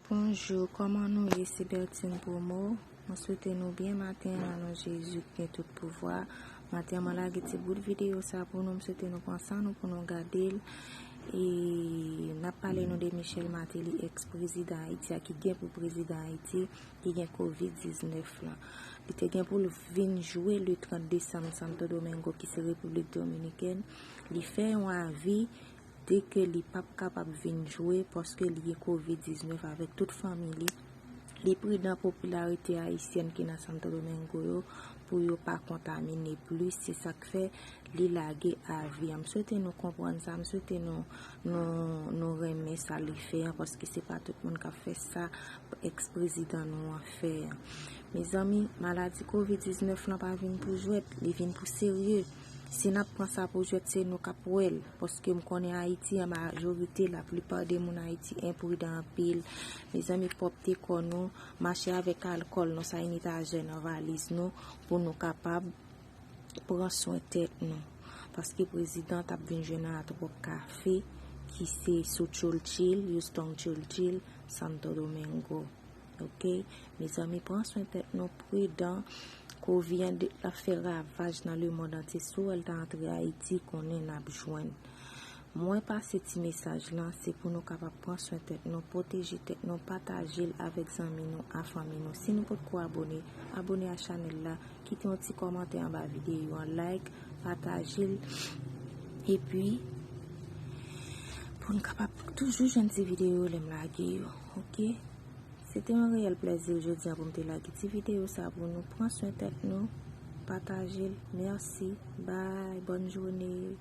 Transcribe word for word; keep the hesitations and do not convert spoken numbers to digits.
Bonjou, kòman nou ye? Se Bertine Promo. Mwen swete nou byen maten an nan non Jezi ki gen tout pouvwa. Maten an, mwen lage ti bout videyo sa pou nou. M swete nou pran san nou pou nou gade l. E n ap pale nou de Michel Martelly, ex prezidan Ayiti a, ki gen pou prezidan Ayiti, ki gen kovid diznèf lan. Li te gen pou l vin jwe le trant desanm Santo Domingo, ki se Repiblik Dominikèn. Li fè yon avi de ke li p ap kapab vin jwe paske li gen kovid diznèf avèk tout fanmi li. Li pridan popilarite ayisyèn ki nan Santo Domingo yo pou yo pa kontamine plis. Se sa k fè li lage avi an. M swete nou konprann sa, m swete nou, nou, nou renmen sa li fè an, paske se pa tout moun k ap fè sa ex prezidan nou an fè an. Mezanmi, maladi kovid diznèf lan pa vin pou jwèt, li vin pou serye. Si n ap pran sa pou jwèt, se nou k ap wè l. Paske m konnen Ayiti, an majorite, laplipa de moun Ayiti enpridan anpil. Mezanmi, pwòpte kò nou, mache avèk alkòl nou, sanitizè nan valiz nou, pou nou kapab pran swen tèt nou. Paske prezidan t ap vin jwe nan Hard Rock Cafe, ki se sou Churchill, Houston Churchill, Santo Domingo. Ok? Mezanmi, pran swen tèt nou, pridan. Kovid an de-, ap fè ravaj nan lemonn antye. Si w wè l ta antre Ayiti, konnen n ap jwenn. Mwen pase ti mesaj lan, se pou nou kapab pran swen tèt nou, pwoteje tèt nou, pataje l avèk zanmi nou, a fanmi nou. Si nou potko abone, abone a chanèl la, kite yon ti kòmantè anba videyo an, like, pataje l, epi pou n kapab toujou jwenn ti videyo lè m lage yo, ok? Se te yon reyèl plèzi jodi a pou m te lage ti videyo sa pou nou. Pran swen tèt nou, pataje l. Mèsi, bye, bòn jounen.